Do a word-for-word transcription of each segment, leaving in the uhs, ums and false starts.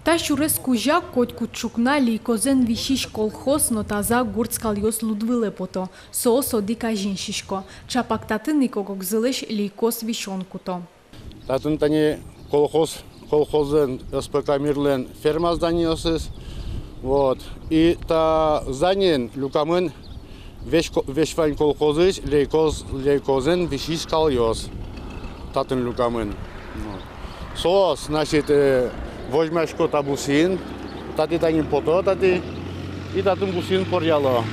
Та сюрес кузя котькуд ӵукна Лейкозэн висись колхоз но таза гурт скалъёс луд вылэ пото. Соос одӥг азьын сисько. Ӵапак татын ик ог-огзылэсь Лейкоз висён куто. Татын тани колхоз, колхозлэн, С П К «Мирлэн» ферма зданиосыз. Вот. И та зданиын люкамын весь ко-, весь вань колхозысь Лейкоз, Лейкозэн висись скалъёс. Татын люкамын. Вот. Соос, значит, э, возьмасько та бусыын, татӥ тани пото, татӥ, и татын бусыын поръяло.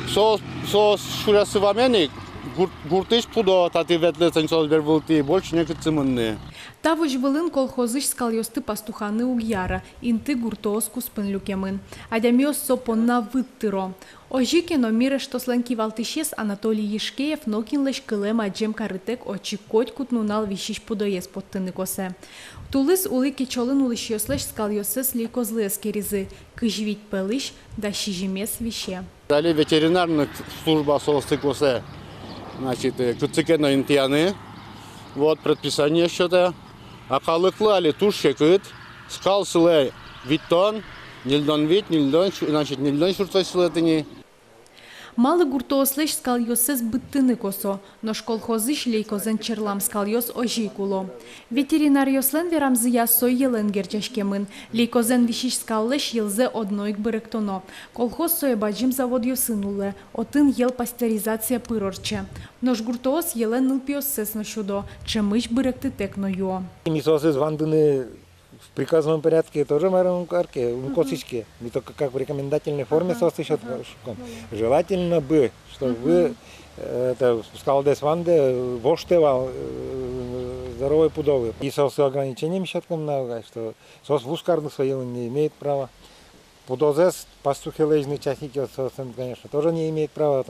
Соос, соос сюрессы вамен ик, гурт-, гуртысь пудо, татӥ ветлэ, тани соос бервылтӥ, больше некытчы мынны. Та возь вылын колхозысь скалъёсты пастуханы уг яра, инты гуртоос куспын люкемын. Адямиос со понна выт тыро. Озьы ке но, «Мир» эштослэн кивалтӥсез Анатолий Ешкеев нокинлэсь кылэм-адӟем карытэк отчы котькуд нунал висись пудоез поттыны косэ. Тулыс Улӥ Кечолын улӥсьёслэсь скалъёссэс Лейкозлы эскеризы, кызь вить пӧлысь дас сизьымез висе. Али ветеринарной служба соосты косэ, значит, э, кытчы ке но интыяны, вот, предписание сётэ. А калыклы али туж секыт, скал сылэ витьтон, ньыльдон вить, ньыльдон сю-, значит, ньыльдон сюрсозь сылэ тӥни. Малы гуртоослэсь скалъёссэс быдтыны косо, нош колхозысь Лейкозэн черлам скалъёс озьы ик уло. Ветеринаръёслэн верамзыя, со йӧлэн герӟаськемын. Лейкозэн висись скаллэсь йӧлзэ одно ик быректоно. Колхоз сое бадӟым заводъёсын улэ, отын йӧл пастеризация пыр ортче. Нош гуртоос йӧлэн нылпиоссэс но сюдо, ӵемысь быректытэк но юо. Ми соосыз вандыны в приказном порядке тоже, марым, ум кар ке, ум косӥське. Ми только как в рекомендательной форме соосты сёт-, шуком. Желательно бы, чтобы вы, э, это, скалдэс вандэ, воштэ вал, э, здоровой пудолы. И соосты ограничением сётком на, что соос вуз карлы со йӧлын не имеет права. Пудозэс пастухе лэзьыны частникъёс соослэн, конечно, тоже не имеет права.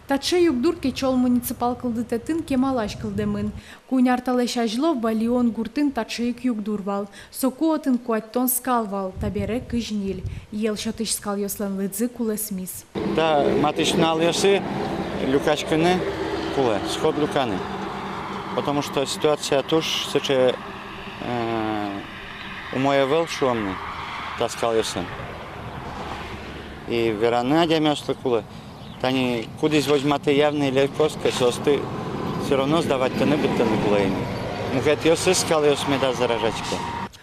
Таӵе югдур Кечол муниципал кылдытэтын кемалась кылдэмын. Куинь ар талэсь азьло Валион гуртын таӵе ик югдур вал. Соку отын куатьтон скал вал, табере кызь ньыль. Йӧл сётӥсь скалъёслэн лыдзы кулэсмиз. Та матысь нуналъёсы люкаськыны кулэ, сход люканы. Потому что ситуация туж сыӵе, э, умой ӧвӧл, шуом ни, та скалъёсын. И вераны адямиослы кулэ. Тани кудӥз возьматэ явный Лейкоз ке, соосты всё равно сдаватьтыны, быдтыны кулэ ини. Мукетъёсыз скалъёс медаз заражаське.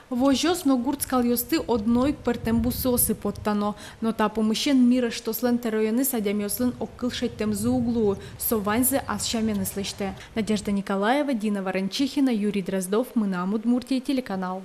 Возьёс но гурт скалъёсты одно ик пӧртэм бусыосы поттано. Но та пумысен «Мир» эштослэн тӧроеныз адямиослэн огкыл шедьтэмзы уг луы, со ваньзэ ас сяменыз лэсьтэ. Надежда Николаева, Дина Ворончихина, Юрий Дроздов, «Мынам Удмуртие» телеканал.